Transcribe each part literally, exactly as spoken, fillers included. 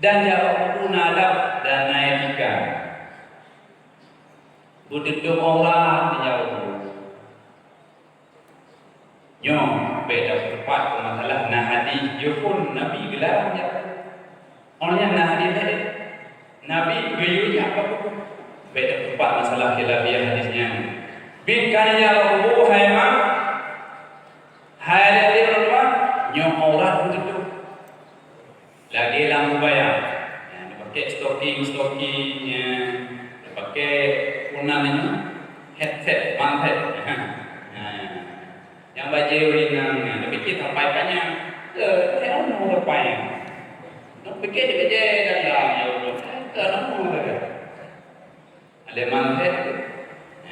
Dan jak bak kubu na adab dan na etika. Beututup aurat di jak bak kubu. Nyoe bèk tapeupat keu masalah na hadis jih phon Nabi geularang jak. Óh lheueh nyan na hadis laén, Nabi geuyue jak bak kubu. Bèk tapeupat masalah khilafiah hadis nyan. Bit ka neujak bak kubu, hai mak, hai adik-adik ureueng tuha, nyoe aurat beututup. Lagèe lam kubayang. Ya, tapakèk stoking-stoking, ya. Tapakèk, peue nan nyoe, headset, mantet. Ya. Nyang bajèe ureueng inong nyan, tapikir sapai panyang. Teuh, teuh, anu sapai. Tapikir di bajèe dalam, ya Allah. Teuh, anu sapai. Lé mantet.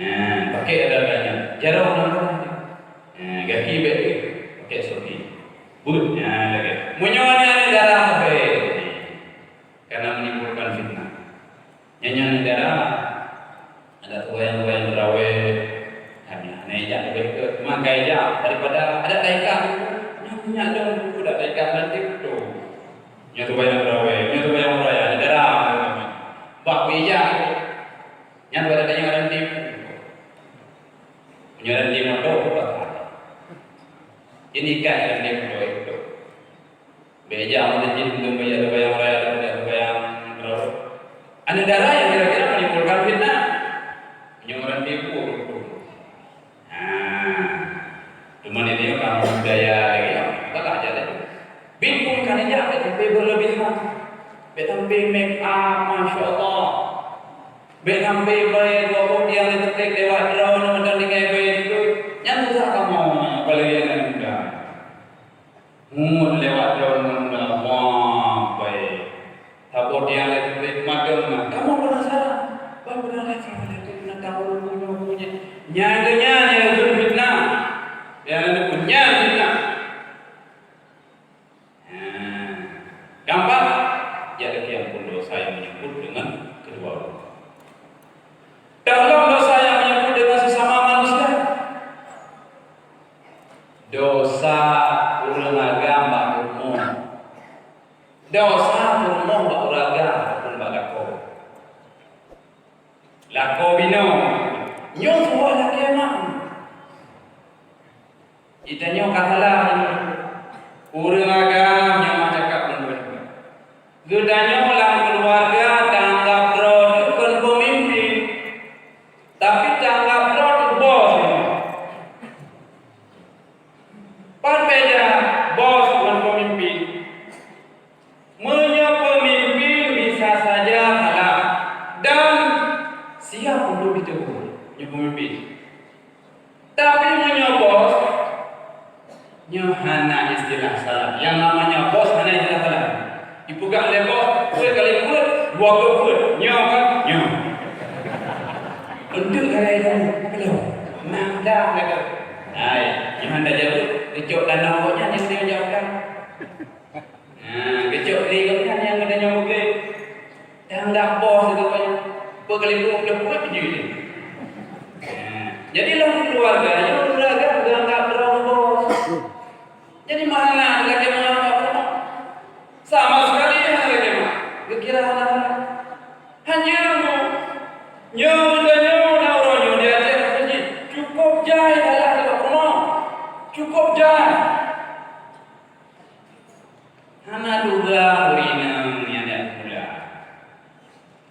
Ha, pakèk dada nyan. Jaroe lam. Ha, gaki bèk pakèk soki. Buet, ha, lagèe. Meunyoe aneuk dara sabe. Karena menimbulkan fitnah. Nyan, nyan aneuk dara. Ada tuwayang-tuwayang teurawèh. Hana, hana ijak leubeh ke. Maka ijak daripada ada taikan. Nyan, nyan dong buku dak taikan dan tiktok. Nyoe tuwayang teurawèh, nyoe tuwayang raya, aneuk dara. Bak ijak. Nyan bak tanyong ranté. Meunyoe ranté moto, bah. Jadi ikan ranté moto itu. Bèk jak meunajih untuk bayar bayang raya, bayar bayang raya. Aneuk dara nyang kira-kira menimbulkan fitnah. Meunyoe ranté pun. Nah, teuma nyoe kamoe budaya lagèe nyoe. Galak aja lagèe nyoe. Bit pun ka neujak, bèk sampai berlebihan. Bèk sampai make up, masya Allah. Bèk sampai bèe dua boh tiang listrik lewat droeneuh mantong tinggai bèe dikeue. Nyan susah kamoe, apalagi aneuk muda. Ngon lewat droeneuh ngon muda, wah, bèe. Saboh tiang listrik padum na. Kamoe penasaran. Bah, beuna lé saboh listrik na tahu nyoe nyan. Nyan keuh nyan nyang geukheun fitnah. Nyang geukheun nyan fitnah. Nah, gampang. Jadi kian pun dosa yang menyangkut dengan kedua orang. Tolong dosa yang menyangkut dengan sesama manusia. Dosa ureueng agam bak rumoh. Dosa rumoh bak ureueng agam ataupun bak lakoe. Lakoe binoe, nyoe suah lakèe mak. Geutanyoe ka salah nyoe. Ureueng agam nyang meucakap lôn deungoe. Geutanyoe lam keuluwarga taanggab droe teuh kon peumimpin, tapi taanggab droe teuh bos. Pat beda bos ngon peumimpin? Meunyoe peumimpin bisa saja salah dan siap untuk ditegur, nyoe peumimpin. Tapi meunyoe bos, nyoe hana istilah salah. Yang namanya bos hana istilah salah. Dipeugah lé bos, peuet kali peuet, dua puluh peuet. Nyoe kan? Nyoe. Untuk hari itu, belum. Nah, dah kata. Hai, nyoe hana jaweueb. Dicok tanah pokoknya, nyoe jaweueb. Nah, geucok lé gobnyan nyang geutanyoe mugleh. Tanggap bos geutanyoe. Peuet kali peuet peuet jih. Nah, jadi lam keuluwarga nyoe ureueng agam geuanggab droe bos. Jadi meuhana lagèe meuanggab droe. Sama sekali hana lagèe meuanggab. Geukira hana-hana. Hanya nyoe, nyoe geutanyoe na uroe nyoe di ateueh jih. Cukup jai salah lé bak rumoh. Cukup jai. Hana tugaih ureueng inong nyang jak sikula.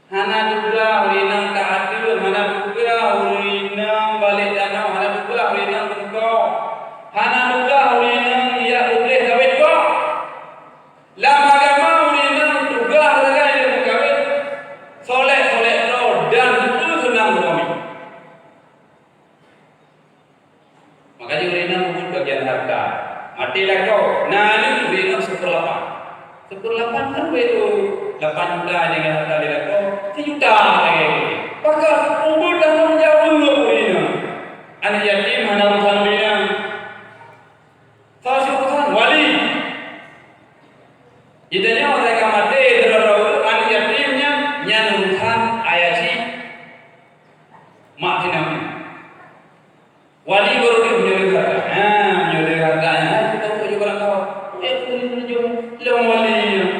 Hana tugaih ureueng inong taateueng, hana tugaih ureueng inong balek tanoh, hana tugaih ureueng inong beungkok. Hana tugaih ureueng inong jak mugleh kawét kok. Lam agama ureueng inong tugaih sagai lé meukawét, solek-solek droe dan tupeue seunang droe. Makajih ureueng inong peubuet bagian harta. Maté lakoe, na aneuk ureueng inong seupeurlapan. Seupeurlapan kan beu lapan juta deungon harta lé lakoe, sijuta lagèe. Maka peubuet tanggong jaweueb ureueng inong. Aneuk yatim hana urusan ureueng inong. Soe urusan? Wali. Geutanyoe watèe ka maté droe-droe aneuk yatim nyan, nyan urusan ayah jih, mak jih nyan. Wali baru dia meunyoe harta. Ha, meunyoe harta nyan, ha, kita buka juga barang kau. Ya, aku ni meunyoe lom wali nyan.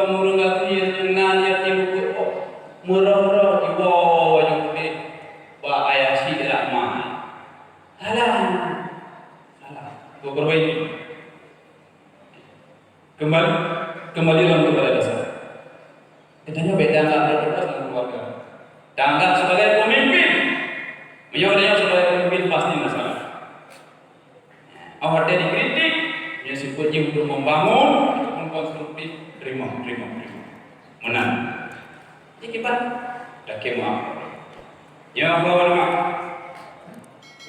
Ureueng gasien nyang na niat jibubuet boh, meurôh-rôh jiwoe baju putéh bak ayah syiek Rahman. Salah. Salah. Beperbaiki. Kembali, kembali lom kepada dasar. Geutanyoe bèk tanggap droe-droe dalam keluarga. Tanggap sebagai pemimpin. Meunyoe geutanyoe sebagai pemimpin, pasti masalah. Awak watèe dikritik, meunyoe sifeuet jih untuk membangun, untuk mengkonstruktif, terima, terima, terima. Meunan. Jadi kiban, lakèe meu'ah. Nyoe apa nama?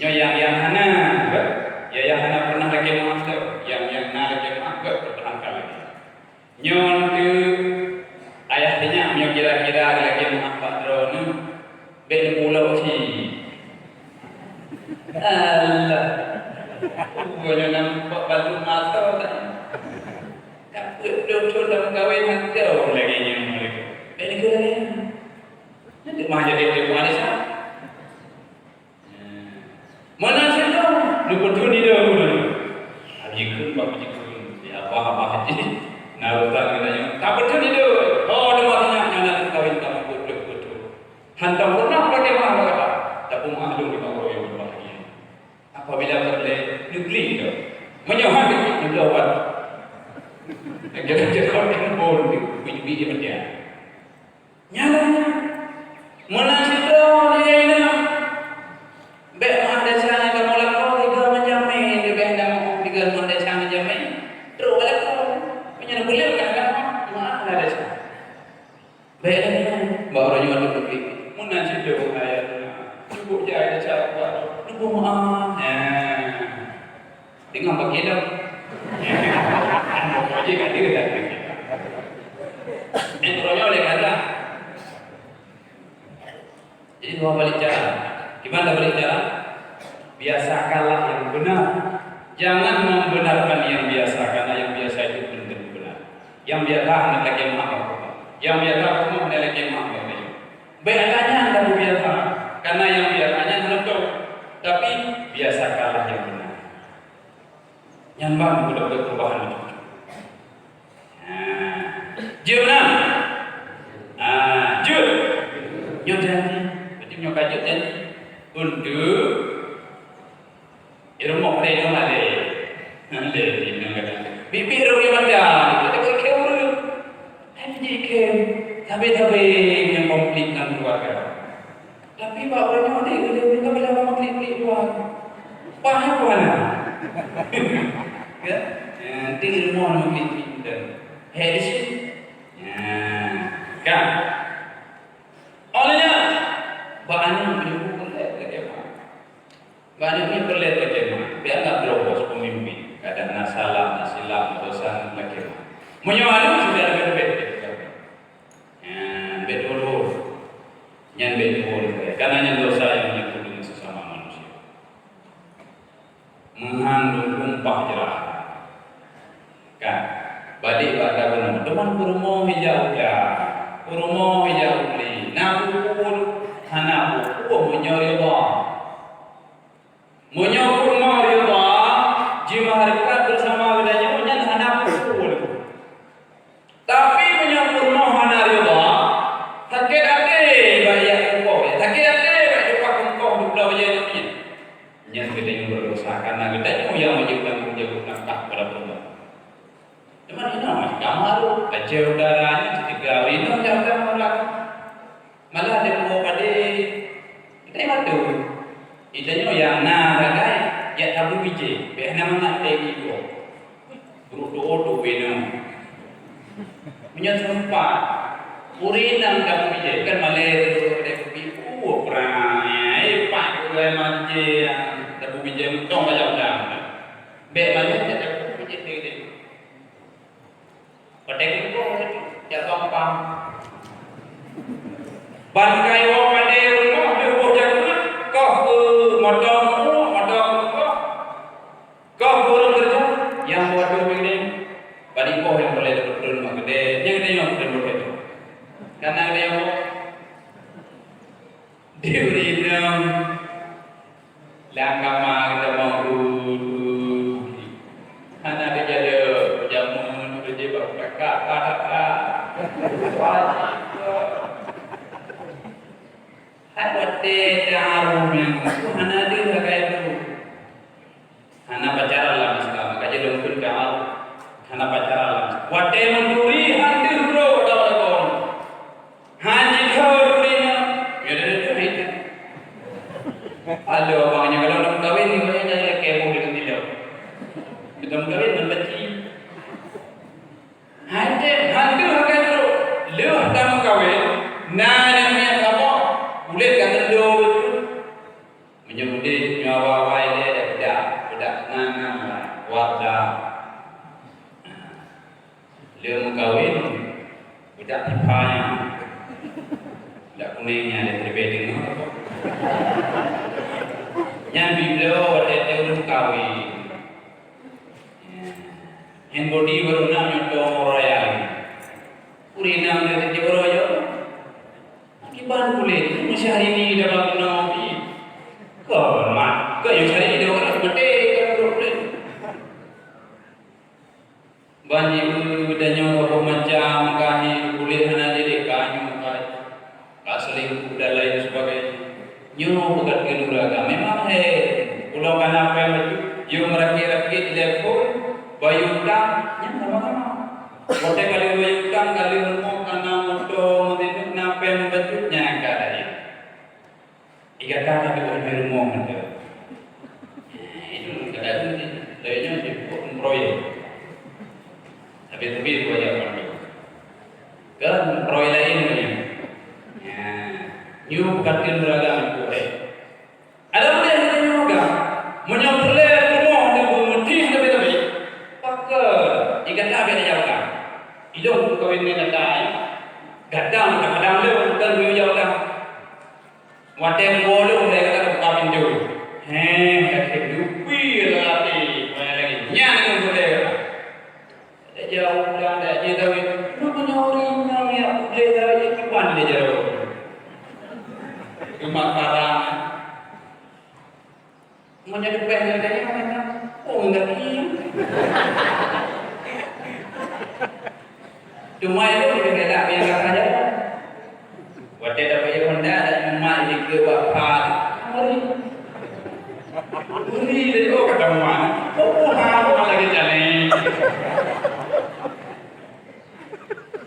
Nyoe nyang, nyang hana, beuh? Ya, nyang hana pernah lakèe meu'ah tu. Nyang, nyang na lakèe meu'ah, beuh, pertahankan lagi. Nyoe tu ayah teuh nyan, nyoe kira-kira lakèe meu'ah bak droeneuh, bèk neupulok cit. Alah. Bunoe nampak balu mata tadi. Ka peuet ploh thon lam kawen, hantom lagèe nyoe mereka. Bèk neukheun lagèe nyan. Nyan teuma jadi teuma desa. Meunan cit dong, neupeutheun idong. Abi kheun bak jikheun, di abah-abah jih. Na rutak geutanyoe. Tapeutheun idong. Oh, teuma sinyak nyang na teukawén ka peuet ploh thon. Hantom pernah lagèe meu'ah gata. Tapi meu'ah lôn di bak uroe nyang berbahagia. Apabila peureulèe, neuklik idong. Meunyoe han neuklik, neubloe ubat. Kira-kira neubloe ubat, neubloe ubat. Nyan, meunan sidroe lé inong. Bèk meu'ah desya kamoe lakoe tiga macam mè, leubèh na meu'ah tiga meu'ah desya macam mè. Trok bak lakoe. Meunyoe buleuen ka lakoe, meu'ah desya. Bèk lagèe nyan, bak uroe nyoe lôn pike. Meunan sidroe ayah na. Cukup jai desya bak droe. Lôn meu'ah. Nyan. Deungon bak ilong. Pokok jih ka deuh dah. Eh, uroe nyoe lé gata. Jadi, dua balik cara. Gimana balik cara? Biasakanlah yang benar. Jangan membenarkan yang biasa, karena yang biasa itu belum tentu benar. Yang biasa hana lagèe meu'ah bak Allah. Yang biasa Allah hana lagèe meu'ah bak Allah. Bèk tanyang kamu biasa, karena yang biasa nyan hana beutôi. Tapi, biasakanlah yang benar. Nyan ban beudôh-dôh perubahan macam tu. Ha. Jeuet na? Ha, jeuet. Nyoe janji. Berarti nyoe ka jeuet janji. Untuk di rumoh lé nyoe malèe. Malèe di nyoe kadang. Bibi rugi mata. Kita ikhem ureueng. Hai bijih ikhem. Sabe-sabe nyang konflik dalam keluarga. Tapi bak uroe nyoe deh, ulèe nyoe bila meumaklik-klik luwa. Pah nyoe pah na. Ya? Ya, di rumoh meumaklik-klik dan. Hai di sini. Ya. Kan? Oleh nyan, bak aneuk meunyoe peureulèe lagèe meu'ah. Bak aneuk meunyoe peureulèe lagèe meu'ah. Bèk anggap droe peumimpin. Kadang na salah, na silap, na desya lagèe meu'ah. Meunyoe aneuk sudah leubeh-leubeh. Nyan bèk tuwo-tuwo. Nyan bèk tuwo lé. Karena nyan desya nyang meunyeupeuet deungon sesama manusia. Meuhan lôn tumpah jeurah. Kan? Balik bak taroe, teuma peurumoh ija uja, peurumoh ija uli. Na peue-peue hana peue-peue meunyoe ridha. Meunyoe peurumoh ridha, jimeuhareukat beusama geutanyoe nyan hana peue-peue lé. Tapi meunyoe peurumoh hana ridha, sakét até bak jak keu engkoh, sakét até bak jak keu engkoh dua belas bajèe nyan. Nyan geutanyoe berdosa, karena geutanyoe nyang wajéb tanggong jaweueb nafkah kepada peurumoh. Teuma inoe, kamoe harôh lacée udara nyan siteugah inoe jak udara. Malah lé bumoe padé, geutanyoe mantong. Geutanyoe nyang na sagai, jak tabu bijéh, bèk hana mangat teuh igoe. Brôk do-o do beunoe. Meunyoe seumpat, ureueng inong tabu bijéh, kan malèe do-o do-o, prai, eh, pat ureueng manjé nyang tabu bijéh, mantong bajang udang. Bèk malèe jak tabu bijéh teuh. Watèe geupeubuet laju, jak gampang. Ban kayèe padé rumoh deuh boh jameun, koh keu moto muoh, moto keu koh. Koh keu ureueng keureuja, nyang buat dua buleuen. Ban iboh nyang peureulèe tapeutrön bak keudè, nyang keudè nyang peutrön bak keudè. Kana keudè nyang boh. Di ureueng inong. Lam kama geutamong, hana teujalok, jameun, ureueng jih bak kakak, kakak. Hai watèe taaruf nyang tu hana deuh lagèe tu. Hana pacaran lam Islam, ka jeuet lôn kheun taaruf. Hana pacaran lam Islam. Watèe meuturi han deuh droe lam lakoe. Han jituri nyan. Ya, dah, dah, dah, dah. Aduh, abang nyan kalau dah meukawen ni, banyak dah ya, kebo di kentilo. Kita meukawen, membeci. Hai teuh, han deuh lagèe droe. Lheueh tameukawen, na nyang miet saboh, kulét ka teundo beutôi. Meunyoe udép, nyoe awai-awai lé, dak, dak, dak, na, na, na, wardah. Lheueh meukawen, beudak pipa nyan. Beudak kunèng nyan lé, teuleubèh deungoe. Nyan bibloe watèe teuh ureueng kawen. Hand body baru na nyoe tong raya lagi. Ureueng inong lé teuh raya. Kiban kulét, meusyahrini dah bak keunoe pih. Kon mat, kon nyang syahrini dah bak keunoe, maté kan kulét. Ban jieu tanyoe ka macam kahi kulét hana jadéh, ka nyoe ka, ka selingkuh dan lain sebagainya. Nyoe bukan keuneuraka. Memang he, ulôn ka na péng bacut, yue meurakét-rakét telepon, bayeue utang, nyan sama-sama. Watèe ka lheueh bayeue utang, ka lheueh rumoh, ka na moto, meunteuk na péng bacut, nyan ka laén. Di gata ka deuh rumoh mantong. Itu kadang lainnya sibuk proyek. Tapi lebih banyak mantong. Kan proyek lain banyak. Ya. Nyoe bukan beragam proyek. Ada boleh kita nyoe juga. Meunyoe peureulèe rumoh dan peumeudih lebih-lebih, pakon di gata biar dijauhkan. Idong kawin dengan gata, ya. Gata kadang-kadang le bukan dijauhkan. Watèe meuwoe lôn lé ka buka pintoe. Heh, lakèe lupi lelaki, banyak lagi. Nyan keuh boleh. Dak jauh dah, dak jauh dah. Lu punya orang yang ya boleh dah, ya kiban dia jauh. Cuma parah. Meunyoe leupah ngon gata nyan, oh, ngon gaki. Cuma itu lebih enak yang gata jalan. Watèe dapat Honda dan Umar di ke bapa. Ngeri. Ngeri le, oh, kata Umar. Oh, ha, Umar lagi jalan.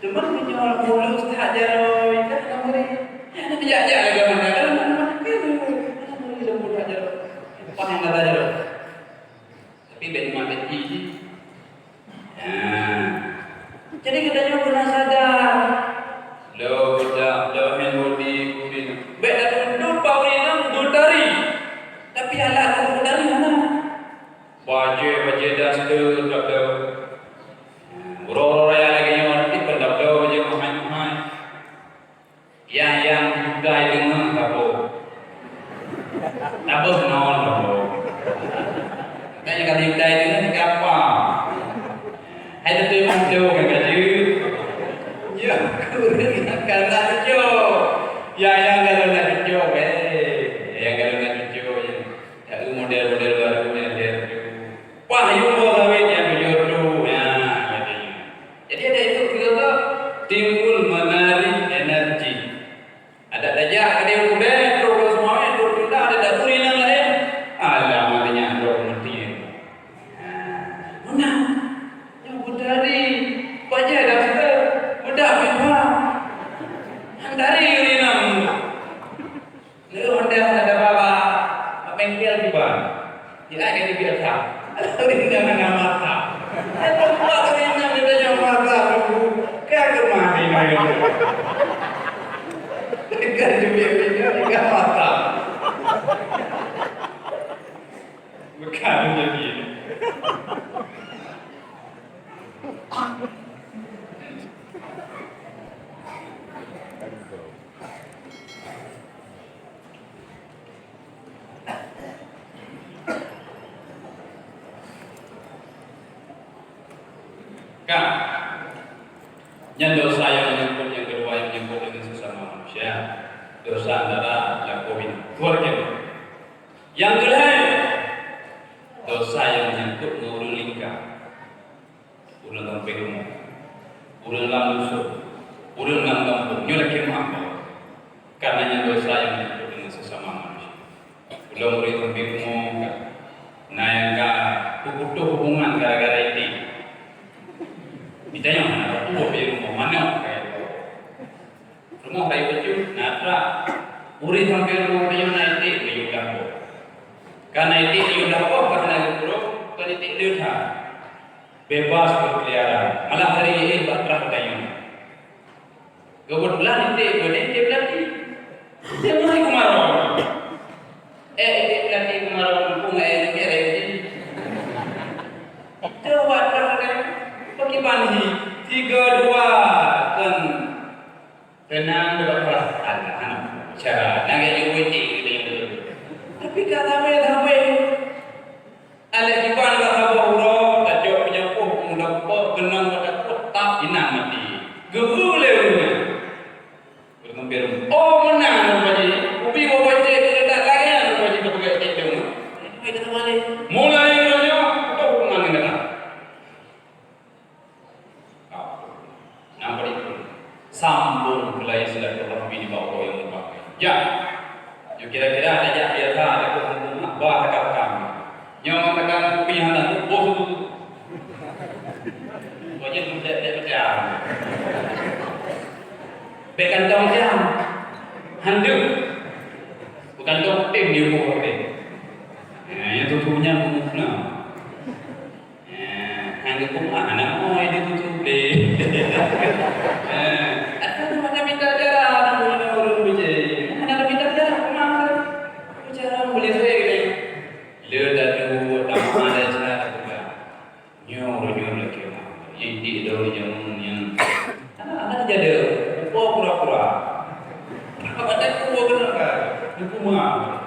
Cuma meunyoe mulus that jaroe, kan hana meuri. Hana bijak-jak lagèe mana, kan hana meuri, hana meuri lom that jaroe. Pah nyang gata jaroe. Tapi bèk nyoe bèk jih. Nah. Jadi geutanyoe beuna sadar. Lo dak, lo hen bodi kurin. Bèk dak tunduk bak ureueng inong dutari. Tapi alat untuk dutari hana. Bajèe-bajèe daster dak teu. Uroe-uroe raya lagèe nyoe, nanti peutabloe jeuet meuhai-meuhai. Nyang, nyang juta deungoe ka boh. Tabloe non ka boh. Tanya ka juta deungoe ka apa? Hai, teuntèe mantong kan ka jeuet. Ya, kureueng ka na cucok. Ya, nyang galak na cucok, eh. Nyang galak na cucok, ya. Taeu model-model baru nyan lé. Wah, yue boh sawét nyan beujeuet tu. Nah, jadi. Jadi ada itu kita tu timbul menarik energi. Ada tajak ada yang muda, trok ke semua, trok tunda, ada tak turi nang lain. Alah, mati nyan trok mati. Nah, mana? Yang putari, pajah dah sudah, muda memang. Hantari uri nang. Lheueh Honda hana daba bak bengkel kiban. Jilaén ka jibiasa. Ureueng inong hana mata. Ai, teumpat ureueng inong geutanyoe mata, Teungku. Ka keumah tinggai. Ka jibiet ureueng inong ka mata. Bukan jadi. Ka. Nyan dosa nyang menyangkut, nyang keudua nyang menyangkut deungon sesama manusia. Dosa antara lakoe binèh. Keuluwarga. Nyang keulhèe, dosa nyang menyangkut ngon ureueng lingka. Ureueng gampông rumoh. Ureueng lam dusun. Ureuëng lam gampông nyoe lakée meu'ah, kareuna nyan desya nyang meunyeupeuet deungon sesama manusia. Ulôn ureuëng sampoe rumoh ka na nyang ka peuputoh hubungan gara-gara iték. Geutanyoe hana tatuwoe bak rumoh manok ka iték. Rumoh rayeuk bacut na trok. Ureuëng sampoe rumoh geutanyoe na iték geuyue blah boh. Ka na iték geuyue blah boh ka hana geukurong, kon iték le that. Bebas berkeliaran. Malah hari nyoe bak trah geutanyoe. Keubeutulan iték geuh iték beulati. Iték mulai keumarong. Eh, iték beulati keumarong muphom eh, iték lagée. Coba trah geutanyoe. Pakiban hi tiga dua kan. Teunang dulu, Allah. Alah, cara na geutanyoe iték geutanyoe. Tapi ka sabe-sabe. Alah kiban bak saboh uroe, tacok meunyoe poh muda kupoh, keunong bak takot, tap inan maté. Geu-eu lé ureuëng nyan. Ureuëng kafé, "Oh, meunan rupa jih. Ubi boh-boh iték keu gata lagée nyan rupa jih keu peugét iték dong." Mulai uroe nyoe, kutoh hubungan ngon gata. Nampak itu. Sambung keulai silaturahmi di bawah yang berbahagia. Jak. Nyoe kira-kira ada jak biasa, ada pun hubungan, bah, ada rekam. Nyoe mengatakan kopi hana tu, bos tu. Wajib mudah dia pecah. Bek kantong jam. Handuk. Bukan kantong tim dia buah dia. Nah, yang tutup punya, nah. Eh, hana peumah, hana moe di tutup deh. Eh, asai hana minta ajaran, hana ureueng beuce. Hana minta ajaran, peumah. Ajaran boleh saya kata. Le dah tu, tak ada cara tak ada. Nyoe, nyoe lagi mah. Yang di dalam jamu ni. Hana, hana jadi. Pura-pura. Apa tak pura kena kan? Hukum mah.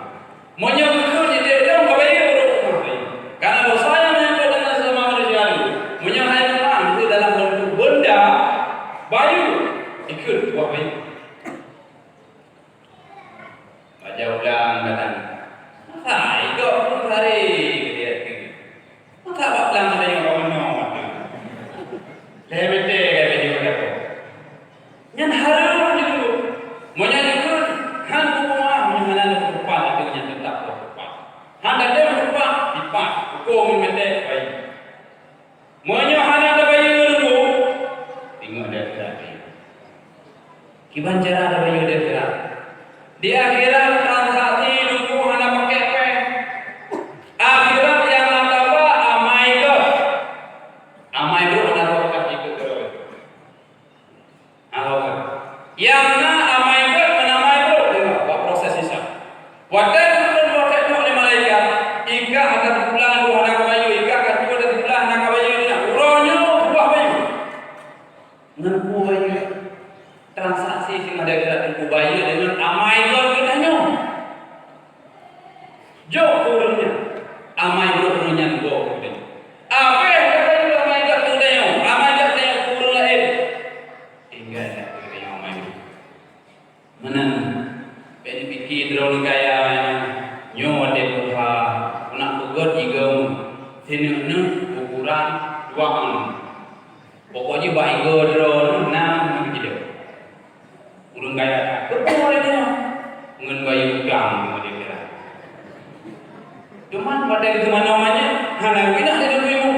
Meunyoe geukheun jideh lom ka bayeue ureueng rumoh laén, karena dosa nyang menyangkut dengan sesama manusia nyoe, meunyoe hai meu'ah keu dalam bentuk benda, bayeue, ikheun tuah bayeue. Baca ulang meunan. Masa igok pun hari keu dia keu. Masa bak blang ada nyang kawan nyoe mata. Lhèe meter ka laju dapoe. Nyan hareuem jeuet. Meunyoe jikheun, han kupeumeu'ah, meunyoe hana lôn teupat, ateueh nyan teutap lôn teupat. Han tatém teupat, dipat, hukôm meutée, baik. Meunyoe hana tabayeue leumbô, ingat di akhirat. Kiban cara tabayeue di akhirat? Di akhirat transaksi leumbô hana pakai péng. Akhirat nyang na taba amai geuh. Amai brok na taba ikot keudroe. Alhamdulillah. Nyang na amai geuh ngon amai brok deungoe bak proses hisab. Watée geutreun watée nyoe lé malaikat, i kah ka teutulah leumbô hana kabayeue, i kah ka cut teutulah hana kabayeue, uroe nyoe ubah bayeue. Ngon peue bayeue? Transaksi singoh di akhirat ngon peue bayeue deungon amai geuh geutanyoe. Jok keu ureueng nyan, amai brok ureueng nyan gob keu geutanyoe. Abéh geutanyoe amai geuh keu geutanyoe, amai geuh geutanyoe keu ureueng laén. Tinggai that keu geutanyoe amai geuh. Meunan, bék neupike droeneuh kaya nyoe, nyoe watée tuha, keuneuk peugét igeumu, sineuk-neuk ukuran dua ngon. Pokok jih bak igoe droeneuh na meukeujidong. Ureueng kaya that, beutôi lagée nyoe, ngon bayeue utang ngon dia kira. Cuman watée geuteumanoe manyét, hana geuingat lé deungon ibu.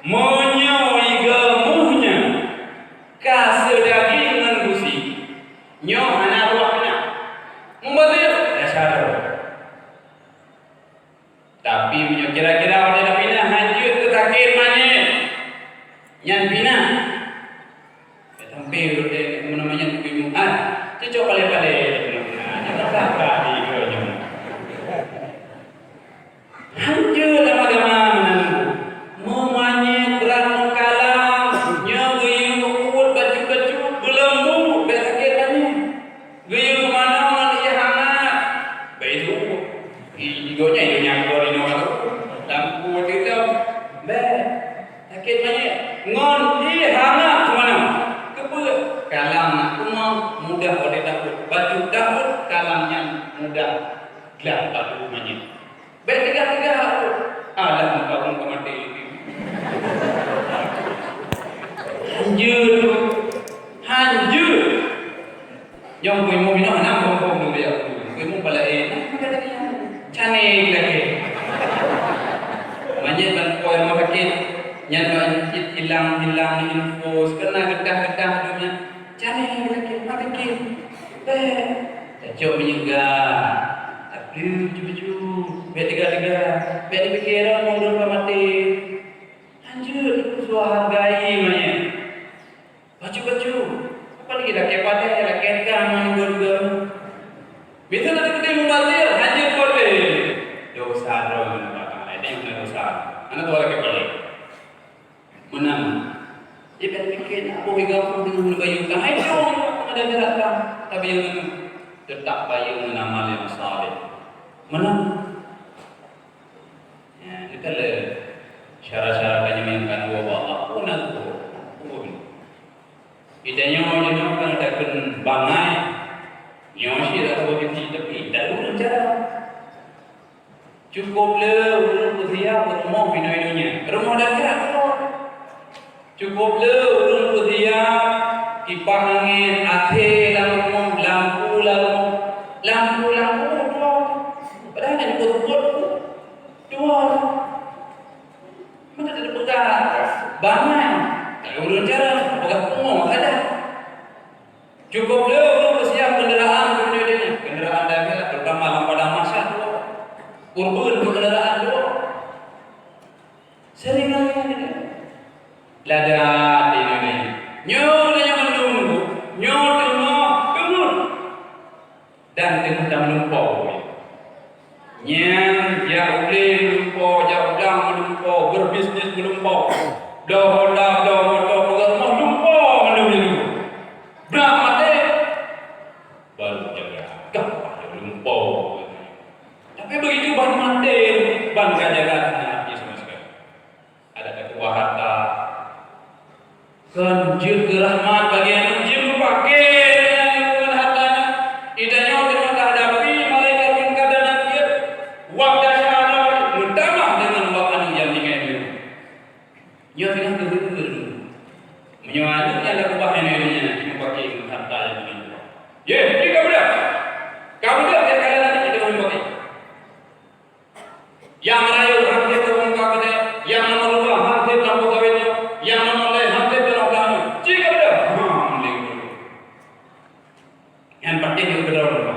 Meunyoe igeumu nyan ka seudaging ngon gusi, nyoe hana ruah pinah. Mubazir, dasar. Tapi meunyoe kira-kira watée tapinah hanjeuet keu sakét manyét, nyan pinah. Sampai watée meunyoe manyét bingung, ah, cocok palé-palé. Nyan tak di nyoe. Hanjeuet lam agama meunan. Meumanyét brat meukalam, nyoe geuyue uet bacut-bacut, beuleumbot, bék sakét manyét. Geuyue manoe ngon ié hangat, bék itu. I, i gobnyan, i gobnyan keudroe inoe ka tu. Lam kubu teuh lom, bék. Sakét manyét. Ngon ié hangat teumanoe. Keupeue? Kalam na kunoe mudah watée tabuet. Bacut tabuet, kalam nyan mudah glah tabuet manyét. Bék teugah-teugah, alah, muka ulôn ka maté. Hanjeuet, hanjeuet. Lakée patéh, lakée kah ngon geuh-geuh. Miseue na teukeudi mubazir, hanjeuet pot lé. Dosa droe ngon batang laén, na dosa. Hana tuha lakée pot lé. Meunan. Jadi, pike na boh igam teungoh neubayeue ka hai droe, ada gerak ka, tabayeue ngon, teutap bayeue ngon amal nyang saleh. Meunan. Ya, neukalon syara-syara tanyoe nyang ka neuwoe bak Allah. Peue na geuwoe? Peue? Geutanyoe jinoe kan takheun bangai. Nyoe cit dak saboh tiep, tapi dak ureueng cara. Cukup le ureueng peusiap rumoh inoe donya. Rumoh di akhirat dua. Cukup le ureueng peusiap kipah angén, AC lam rumoh, lampu lam rumoh, lampu lam rumoh dua. Padahai hana cukup seupôt dua. Maka teupeugah bangai, kalau ureueng cara, peugah pungo saja. Cukup le ureueng peusiap kendaraan di dunia ini, kendaraan daging, terutama lam padang mahsyar tu. Kurban tu kendaraan tu. Sering kali ada. Lada di dunia ini. Nyoe nyang menunggu, nyoe teungoh teungoh. Dan teungoh tameulumpo. Nyan jak u glé meulumpo, jak u blang meulumpo, beubisnis meulumpo. Bloe Honda, bloe moto, peugah rumoh lumpo mandum nyan. Brat maté, baru jaga. Gah lumpo. Tapi begitu ban maté, ban ka jaga hana api sama sekali. Ada keubah harta. Kon jeuet keu rahmat bagi aneuk jeuet mupake ngon harta nyan. Geutanyoe teuma tahadapi malaikat mungkar dan nakir. Wab desya Allah meutamah deungon wab aneuk nyang tinggai nyoe. Nyoe singoh teuheueh. Meunyoe aneuk nyang ka keubah nyoe nyan mupake ngon harta nyang tinggai. Ye, pi ka beudôh. Ka beudôh nyang ka lheueh aneuk nyang mupake. Nyang rayeuk han sép teuh ureueng ka keudéh, nyang nomor dua han sép lam peukawen nyoe, nyang nomor lhèe han sép lam blang nyoe. Cit ka beudôh. Hmm, lé. Nyang penting nyoe keudroe.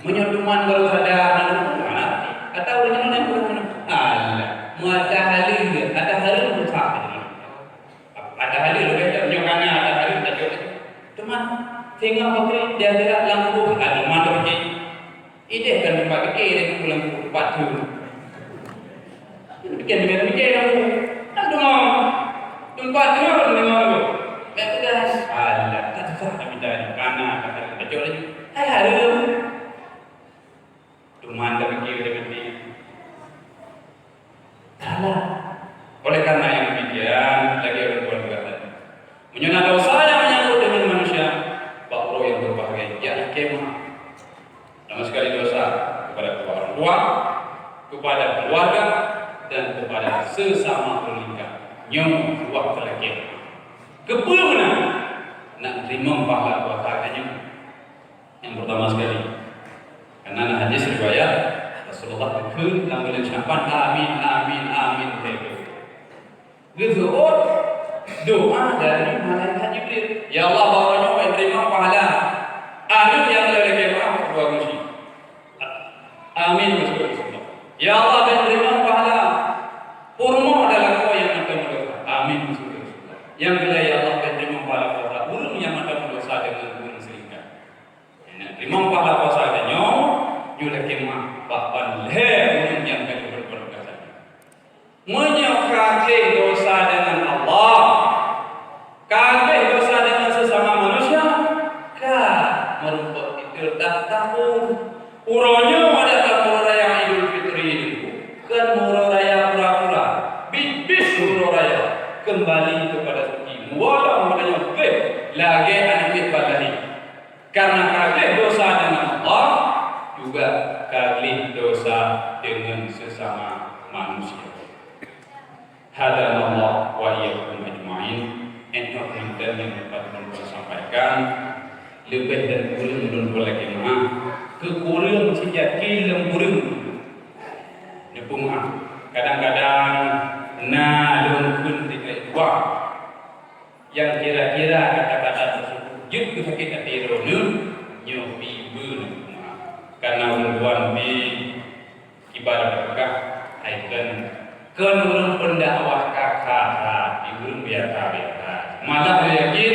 Meunyoe teuma baru sadar, na lôn peugah, atau ureueng nyoe na peugah, alah, meuata haleue, ata haleue susah. Ata haleue leubeh that, nyoe hana ata haleue, that jeuet. Teuma, singoh pakri di akhirat lam kubur, aduh, mantong jih. Idéh kan teumpat pike, idéh kan pulang teumpat tu. Pike, pike, pike kamu. Tak dengar. Teumpat tu kan dengar tu. Baik pedas. Alah, tak susah nak minta ni. Kana, kata, kata, kata, hai, hai, hai. Teuma tapike, tapike. Salah. Oleh karena yang demikian, lagi ureueng tuan juga tadi. Meunyoe na dosa nyang menyangkut dengan manusia, bak uroe nyang berbahagia, yakni kemah. Pertama sekali dosa kepada kedua orang tua, kepada keluarga, dan kepada sesama ureueng lingka. Nyoe dua keuh kemah. Keupeue meunan? Nak teurimong pahala puasa nyoe. Yang pertama sekali, karena ada hadis riwayat Rasulullah teukheun lam buleuen Sya'ban, "Amin, amin, amin," lhèe kali. Geuseuôt doa dari malaikat Jibril, "Ya Allah, bak uroe nyoe bèk teurimong pahala aneuk nyang lheueh lakèe meu'ah dua geuchik." Amin, geuseuôt Rasulullah. "Ya Allah, bèk teurimong pahala peurumoh dan lakoe nyang mantong meudosa." Amin, geuseuôt Rasulullah. Nyang keulhèe, "Ya Allah, bèk teurimong pahala puasa ureueng nyang mantong meudosa deungon ureueng seulingka." Nyang teurimong pahala puasa geutanyoe, nyoe lakèe meu'ah bak ban lhèe ureueng nyang ka jeuet beudosa. Meunyoe ka gleh dosa deungon Allah, ka gleh dosa deungon sesama manusia, ka meurumpok titeur dan tapeue. Uroe nyoe adak tapeue raya Idul Fitri nyoe, kon uroe raya pura-pura, biet-biet uroe raya, keumbali keupada suci. Walau geutanyoe gleh lagèe aneuk miet ban lahé. Karena ka gleh dosa deungon Allah, juga ka gleh dosa deungon sesama manusia. Hadanallah wa iyyakum ajma'in. Nyoe mantong nyang dapat ulôn sampaikan. Leubeh dan kureueng ulôn lakèe meu'ah. Keukureueng sijati lôn kureueng. Neupeumaaf. Kadang-kadang na lôn kheun tinggai dua. Nyang kira-kira kata-kata tersebut jeuet keu sakét até droeneuh, nyoe pih beu neupeumeu'ah. Karena ulôn tuan pih ibarat peugah, hai kon, kon ureueng pendakwah ka kha-kha, di ureueng biasa-biasa. Malah lé yakin,